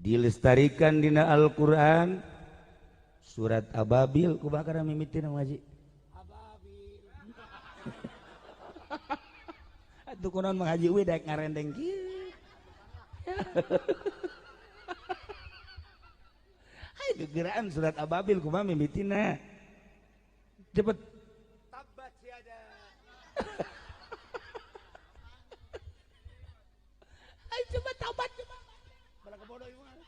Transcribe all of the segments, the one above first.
Dilestarikan dina Al-Qur'an surat Ababil ku bakar mimitina ngaji. Ababil. Atuh kunaon Mang Haji we daek ngarendeng kieu. Hai gegeraan surat Ababil kumaha mimitina? Cepet. Tabat siada. Ayo coba tabat coba. Malah kebodoh ieu mah.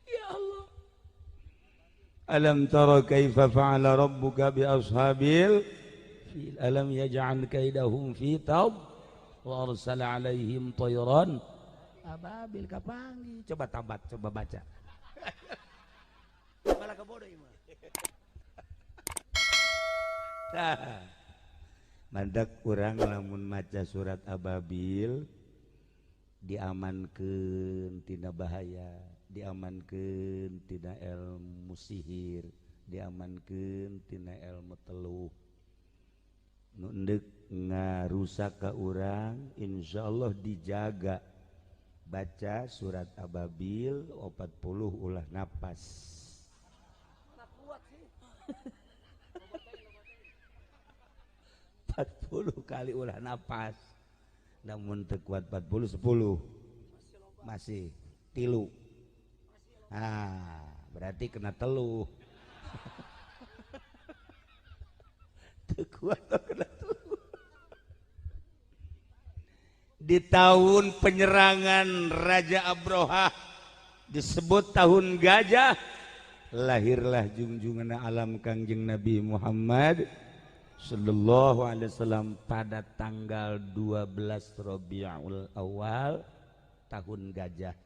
Ya Allah. Alam tara kaifa fa'ala rabbuka bi ashabil fil alam yaj'al kaidahum fi tab wa arsala 'alaihim tayran ababil kapangi. Coba tabat, coba baca. Malah kebodoh ieu mah. Tah. Mandak urang lamun maca surat Ababil diamankeun tina bahaya, diamankeun tina ilmu sihir, diamankeun tina ilmu teluh. Nu endek ngarusak ka urang insyaallah dijaga. Baca surat Ababil 40 ulah napas. Kuat sih. 40 kali ulah napas. Namun teu kuat 40 10. Masih tilu. Ah, berarti kena teluh. Teu kuat kena teluh. Di tahun penyerangan Raja Abrohah disebut tahun gajah, lahirlah junjungan alam Kangjeng Nabi Muhammad sallallahu alaihi wasallam pada tanggal 12 Rabiul Awal tahun gajah.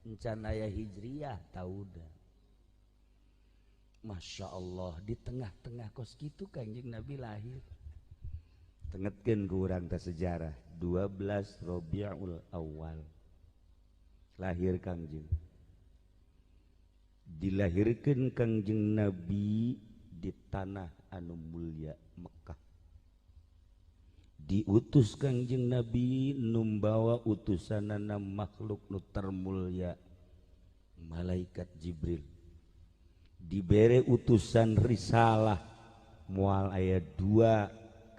Encan aya Hijriah tauda. Masya Allah, di tengah-tengah kos kitu Kangjeng Nabi lahir. Tengetkeun ku urang teh sejarah 12 Rabiul Awal lahir Kangjeng. Dilahirkeun Kangjeng Nabi di tanah anu mulia Mekah. Diutus Kangjeng Nabi numbawa utusanana makhluk nu termulia malaikat Jibril. Dibere utusan risalah moal aya dua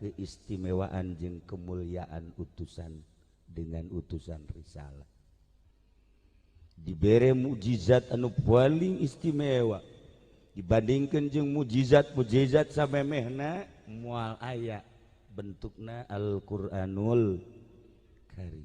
keistimewaan jeung kemuliaan utusan dengan utusan risalah. Dibere mukjizat anu paling istimewa dibandingkan jeung mukjizat-mukjizat samemehna moal aya bentukna Al-Qur'anul Karim.